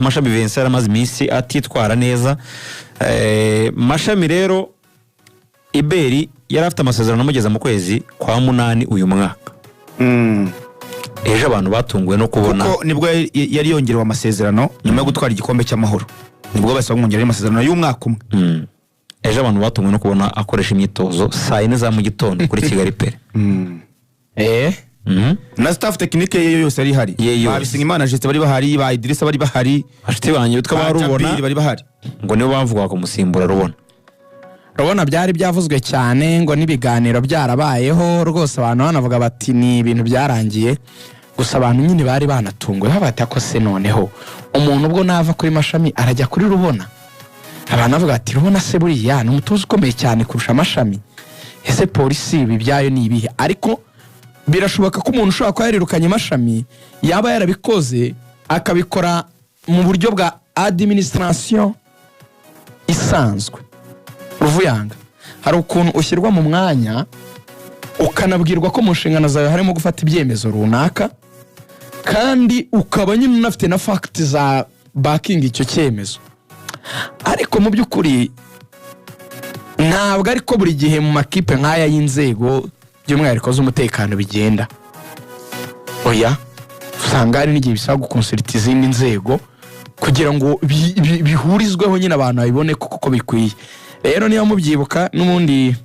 Mashami Vincent yaramaze iminsi atitwara neza. Mashami rero Iberi yari afite amasezerano amugeza mu kwezi kwa munani uyu mwaka. Ejo abantu batunguwe no kubona Kuko nibwo yari yongerewe amasezerano nyuma yo gutwara igikombe cy'Amahoro, nibwo bahise bamwongerera amasezerano y'umwaka umwe. Ejo abantu batunguwe no kubona akoresha imyitozo saa 4 za mu gitondo kuri Kigali Pele. Na staff technique ye yose yari ihari. Ye yose. Ba Bisengimana Justin bari bahari, ba Idrissa bari bahari. Bashuti banjye bitwa ba ba Rubona. Jabiri bari bahari. Ngo nibo bavugaga kumusimbura Rubona. Urabona byari byavuzwe cyane ngo n'ibiganiro byarabayeho rwose, abantu banavuga bati ni ibintu byarangiye. Gusa abantu nyine bari banatunguwe, bavuga ko se noneho umuntu ubwo nava kuri Mashami arajya kuri Rubona? Abantu bavuga ati Rubona se buriya ni umutoza ukomeye cyane kurusha Mashami? Ese Polisi ibi byayo ni ibihe? Ariko birashoboka ko umuntu ushobora kuba yarirukanye Mashami yaba yarabikoze, akabikora mu buryo bwa administration isanzwe. Ruvuyanga, hari ukuntu ushyirwa mu mwanya ukanabwirwa ko mu nshingano zawe harimo gufata ibyemezo runaka, kandi ukaba nyine unafite na facts za backing icyo cyemezo. Ariko mu by'ukuri ntabwo ariko buri gihe mu makipe nk'aya y'inzego, by'umwihariko z'umutekano, bigenda. Oya, usanga hari n'igihe bisaba guconsulta izindi nzego kugira ngo bihurizweho nyine, abantu babibone koko ko bikwiye. Rero niba mubyibuka, n'ubundi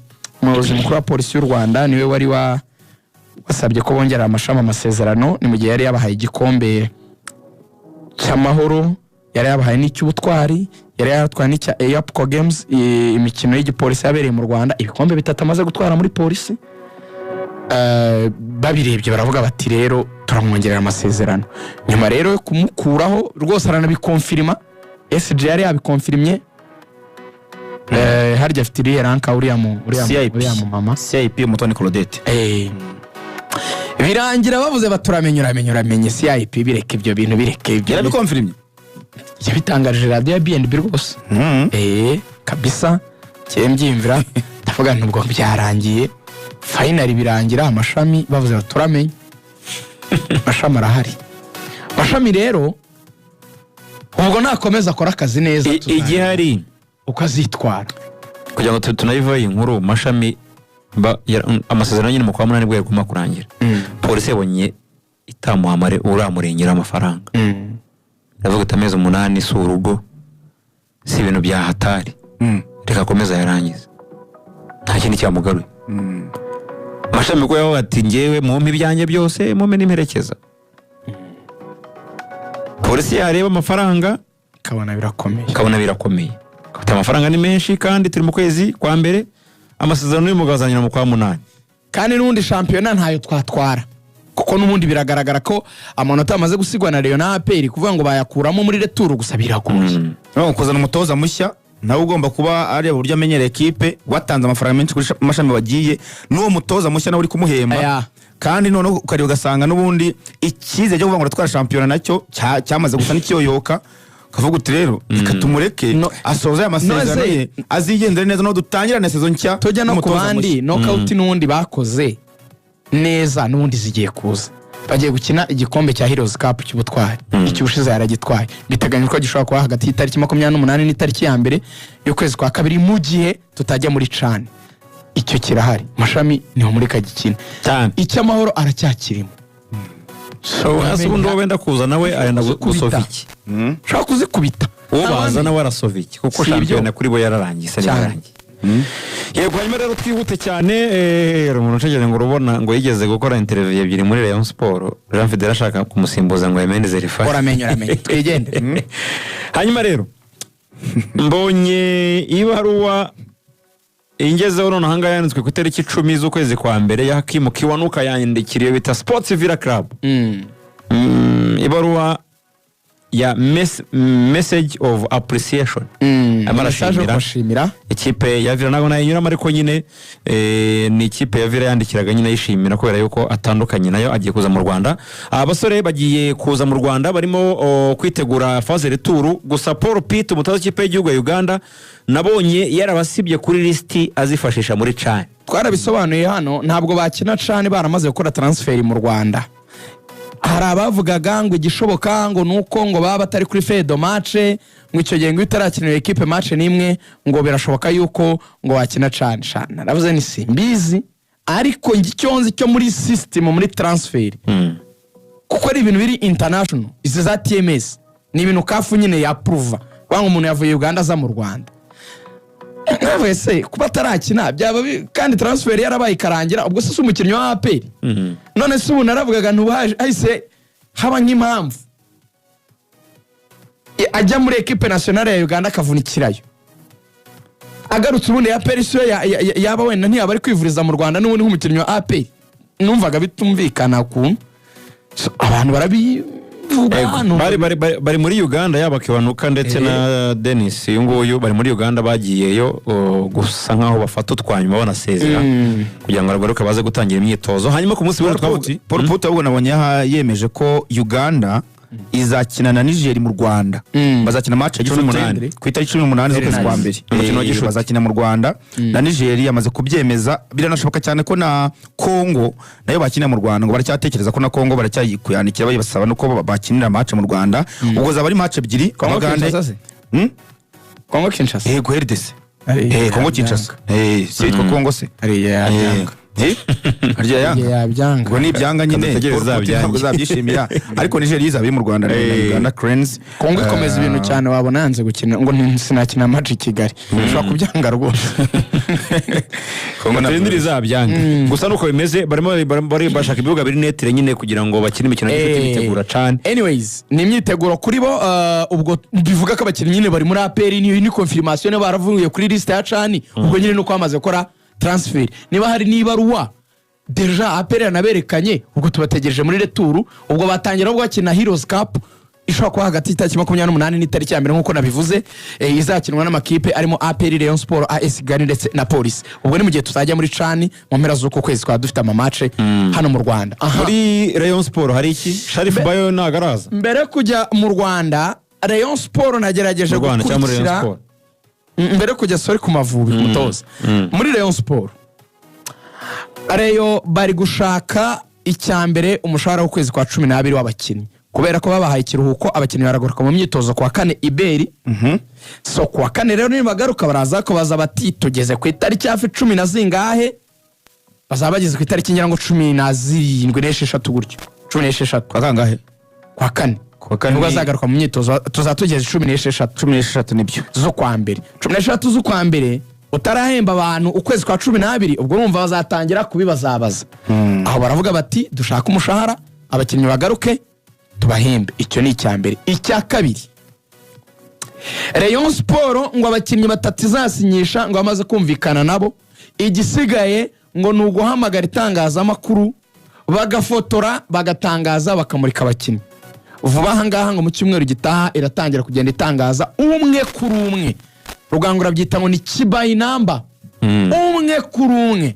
umuyobozi mukuru wa Polisi y'u Rwanda niwe wari wasabye ko bongera Amashami amasezerano. Ni mu gihe yari yabahaye igikombe cy'Amahoro, yari yabahaye n'icy'Ubutwari, yari yaratwaye n'icya EAPCCO Games, imikino y'igipolisi yabereye mu Rwanda. Ibikombe bitatu amaze gutwara muri Polisi. Babirebye baravuga bati rero turamwongerera amasezerano. Nyuma rero yo kumukuraho rwose aranabiconfirma, SG yari yabiconfirmye. Harya afite irihe rank uriya CIP. uriya mu mama? CIP Umutoni Claudette. Birangira bavuze bati uramenye, uramenye, uramenye CIP, bireke ibyo bintu, bireke ibyo. Yarabiconfirmye. Yabitangarije radiyo ya BNB rwose. Kabisa njyewe mbyiyumvira ndavuga nti ubwo byarangiye finally. Birangira Amashami bavuze bati turamenye, Mashami arahari. Mashami rero ubwo nakomeza akora akazi neza, tuzareba Igihari uko azitwara. Kugira ngo tunayivaho iyi nkuru, Mashami amasezerano nyine mu kwa munani bwo yagomba kurangira. Polisi yabonye itamuhamare uramurengera amafaranga, ndavuga ati amezi 8 si urugo, si ibintu bya hatari, reka akomeze ayarangize. Nta kindi cyamugaruye. Mashami ko yavuga ati ngewe mumpe ibyanjye byose, mumpe n'imperekeza. Polisi yareba amafaranga Ikabona birakomeye. Ukabona birakomeye. Ufite amafaranga ni menshi kandi turi mu kwezi kwa mbere, amasezerano y'umugabo azanyura mu kwa munani. Kandi n'ubundi shampiyona ntayo twatwara, kuko n'ubundi biragaragara ko amanota amaze gusigwa na Rayon na APR, kuvuga ngo bayakuramo muri retour gusa biragoye. No kuzana umutoza mushya nawe ugomba kuba areba uburyo amenyereye ekipe, watanze amafaranga menshi kuri Mashami wagiye, n'uwo mutoza mushya nawe uri kumuhemba. Aya. Kandi noneho ukareba ugasanga n'ubundi icyizere cyo kuvuga ngo uratwara shampiyona nacyo cyamaze gusa n'ikiyoyoka, ukavuga uti rero reka tumureke asoze aya masezerano ye, azigendere neza, no dutangirane saison nshya Tujya no ku n'umutoza bandi mushya. Knockout n'ubundi bakoze neza, n'ubundi zigiye kuza. Bagiye gukina igikombe cya Heroes Cup cy'Ubutwari. Icy'ubushize yaragitwaye. Biteganyijwe ko gishobora kuba hagati y'itariki 28 n'itariki ya mbere y'ukwezi kwa kabiri, mu gihe tutajya muri CAN. Icyo kirahari, Mashami niho muri kagikina. Cyane. Icy'Amahoro aracyakirimo. So hasi ubundi uwo wenda kuza nawe arenda Kuzikubita. gusova iki? Ushobora kuzikubita. Uwo baza nawe arasova iki? Kuko Si ibyo. shampiyona kuri bo yararangiye isa Cyane. n'irarangiye. Yego, hanyuma rero twihute cyane. Hari umuntu ucegere ngo urubona ngo yigeze gukora interview ebyiri muri Rayon Sport, Jean Fidele ashaka kumusimbuza ngo Yemene Zerifani. Uramenye, uramenye, twigendere. Hanyuma rero mbonye ibaruwa ingezeho noneho ahangaha, yanditswe ku itariki 10 z'ukwezi kwa mbere, ya Hakimu Kiwanuka, yandikiriye bita Sports Villa Club. Ibaruwa ya message of appreciation. Arimo Message yo arashimira kubashimira. ikipe ya Villa. Ntabwo nayinyuramo, ariko nyine ni ikipe ya Villa yandikiraga nyine yishimira kubera yuko atandukanye nayo, agiye kuza mu Rwanda. Aba basore bagiye kuza mu Rwanda barimo kwitegura phase retour. Gusa Paul Pete, umutoza w'ikipe y'igihugu ya Uganda, nabonye yarabasibye kuri lisiti azifashisha muri CAN. Twarabisobanuye hano, ntabwo bakina CAN baramaze gukora transfer mu Rwanda. Hari abavugaga ngo igishoboka ngo ni uko ngo baba batari kuri fedo match, ngo icyo gihe ngo iyo utarakinira ekipe match n'imwe, ngo birashoboka yuko ngo wakina cane shana. Naravuze ni simbizi, ariko njye icyo nzi cyo muri system, muri transfer, kuko ari ibintu biri international, izi za TMS ni ibintu CAF nyine yapuruva banga umuntu yavuye Uganda aza mu Rwanda. Navuye se kuba atarakina byaba kandi transfer yarabaye ikarangira, ubwo se si umukinnyi wa APR? None se ubu naravugaga hahise haba nk'impamvu ajya muri ekipe nationale ya Uganda akavunikirayo, agarutse ubundi ya APR siyo yaba wenda ntiyaba ari kwivuriza mu Rwanda n'ubundi nk'umukinnyi wa APR? Numvaga bitumvikana ukuntu. So, abantu barabivuga hano. Bari muri Uganda, yaba Kiwanuka ndetse na Denis uyu nguyu, bari muri Uganda, bagiyeyo gusa nkaho bafata utwanyuma banasezera kugira ngo bagaruke baze gutangira imyitozo. Hanyuma ku munsi w'ejo Paul twavuga Paul Put ahubwo nabonye aha yemeje ko Uganda izakina na Niger mu Rwanda. Bazakina match ya Cumi gicuti n'umunani. ku itariki 18 z'ukwezi kwa mbere. Umukino wa gicuti. Bazakina mu Rwanda na Niger, yamaze kubyemeza. Biranashoboka cyane ko na Congo nayo bakina mu Rwanda, ngo baracyatekereza ko na Congo baracyayikuyandikira bayibasaba nuko bakinira match mu Rwanda. Ubwo zaba ari match ebyiri. Congo Abagande. Kinshasa se? Hmm? Congo Kinshasa. Yego, RDC. Ariya Congo yabyanga. Kinshasa. Si yitwa Congo se? Ariya yabyanga. Harya yanga. Ariya yabyanga. Ubwo ni ibyanga nyine. Kadutegereze Paul Put izabyange. ntabwo azabyishimira, ariko Nigeria izaba iri mu Rwanda na Uganda Cranes. Kongo ikomeza ibintu cyane, wabona yanze gukina ngo sinakina match i Kigali, ushobora kubyanga rwose. Congo ntabwo- Turindire izabyange. Gusa nuko bimeze, barimo bashaka ibibuga biri neutre nyine kugira ngo bakine imikino y'igicuti, bitegura cane. Anyways, ni imyiteguro kuri bo. Ubwo bivuga ko abakinnyi nyine bari muri APR, ni confirmation, niba baravuye kuri liste ya CHAN, ubwo nyine nuko bamaze gukora transfer, niba hari n'ibaruwa déjà APR yanaberekanye, ubwo tubategereje muri retour. Ubwo batangira ubwo bakina Heroes Cup ishobora kuba hagati y'itariki 28 n'itariki ya 1 nk'uko nabivuze, izakinwa n'amakipe arimo APR, Rayon Sport, AS Kigali ndetse na Polisi. Ubwo ni mu gihe tuzajya muri CHAN mu mpera z'uku kwezi, twaba dufite ama match hano mu Rwanda. Aha. Muri Rayon Sport hari iki? Sharif Bayo ntabwo araza. Mbere yo kujya mu Rwanda, Rayon Sport nagerageje Mu Rwanda cyangwa muri Rayon gukurikira Sport? Mbere yo kujya, sorry, ku Mavubi, ku mutoza muri Rayon Sport, Rayon bari gushaka icya mbere umushahara w'ukwezi kwa 12 w'abakinnyi, kubera ko babahaye ikiruhuko, abakinnyi baragaruka mu myitozo ku wa kane iberi. So ku wa kane rero nibagaruka baraza kubaza bati tugeze ku itariki hafi cumi na zingahe? Bazaba bageze ku itariki ngira ngo 17 n'esheshatu gutyo, 16. Kwa kangahe? Kwa kane. Kwa kane. Nibwo azagaruka mu myitozo, tuzaba tugeze 16. 16 nibyo. Z'ukwa mbere, 16 z'ukwa mbere, utarahemba abantu ukwezi kwa 12, ubwo urumva bazatangira kubibazabaza. Aho baravuga bati dushaka umushahara, abakinnyi bagaruke tubahembe. Icyo ni icya mbere. Icya kabiri, Rayon Sport ngo abakinnyi batatu izasinyisha ngo bamaze kumvikana nabo, igisigaye ngo ni uguhamagara itangazamakuru bagafotora, bagatangaza, bakamurika abakinnyi vuba aha ngaha. Ngo mu cyumweru gitaha iratangira kugenda itangaza umwe kuri umwe. Rugangura byita ngo ni kibayi namba, umwe kuri umwe,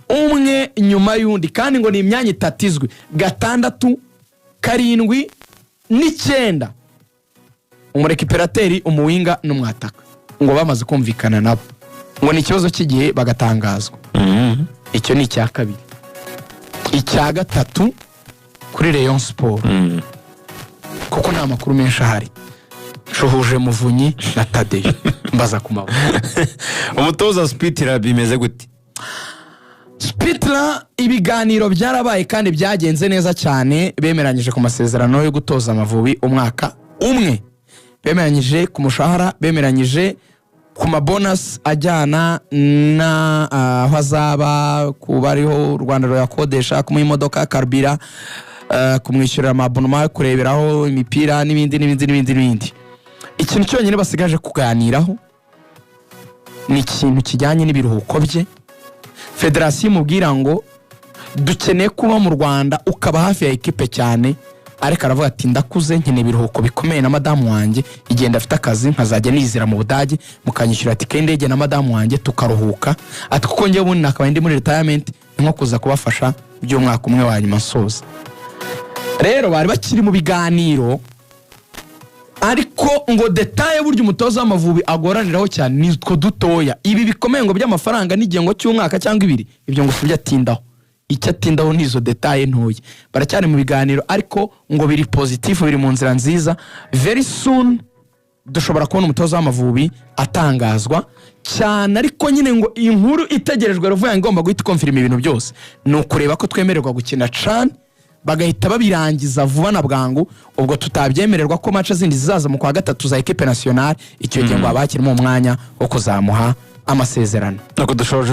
umwe nyuma y'undi, kandi ngo ni imyanya itatu izwi: gatandatu, karindwi n'icyenda, umu récupérateur, umu winger n'umwataka. Ngo bamaze kumvikana nabo, ngo ni ikibazo cy'igihe bagatangazwa. Icyo ni icya kabiri. Icya gatatu kuri Rayon Sport, kuko nta makuru menshi ahari, nshuhuje Muvunyi na Tadeyo mbaza ku maboko. Umutoza Spittler bimeze gute? Spittler, ibiganiro byarabaye kandi byagenze neza cyane. Bemeranyije ku masezerano yo gutoza Amavubi umwaka umwe, bemeranyije ku mushahara, bemeranyije ku ma bonus ajyana na aho azaba, kuba ariho u Rwanda ruyakodesha, kumuha imodoka, karubira, kumwishyurira ama abonnement yo kureberaho imipira n'ibindi n'ibindi n'ibindi n'ibindi. Ikintu cyonyine basigaje kuganiraho ni ikintu kijyanye n'ibiruhuko bye. Federasiyo imubwira ngo dukeneye kuba mu Rwanda, ukaba hafi ya ekipe cyane, ariko aravuga ati ndakuze, nkeneye ibiruhuko bikomeye na madamu wanjye, igenda afite akazi, nkazajya nizira mu Budage, mukanyishyura tike y'indege na madamu wanjye tukaruhuka, ati kuko njyewe ubundi nakabaye ndi muri retirement, ni nko kuza kubafasha by'umwaka umwe wa nyuma nsoza. Rero bari bakiri mu biganiro, ariko ngo détails burya umutoza w'Amavubi agoraniraho cyane ni utwo dutoya. Ibi bikomeye ngo by'amafaranga n'igihengo cy'umwaka cyangwa ibiri, ibyo ngo si byo atindaho. Icyo atindaho ni izo détails ntoya. Baracyari mu biganiro, ariko ngo biri positif, biri mu nzira nziza. Very soon dushobora kubona umutoza w'Amavubi atangazwa cyane. Ariko nyine ngo inkuru itegerejwe ruvuga ngo igomba guhita iconfirma ibintu byose ni ukureba ko twemererwa gukina CHAN, bagahita babirangiza vuba na bwangu. Ubwo tutabyemererwa, ko match zindi zizaza mu kwa gatatu za équipe nationale, icyo gihe ngo haba hakirimo umwanya wo kuzamuha amasezerano. Nuko dushoje.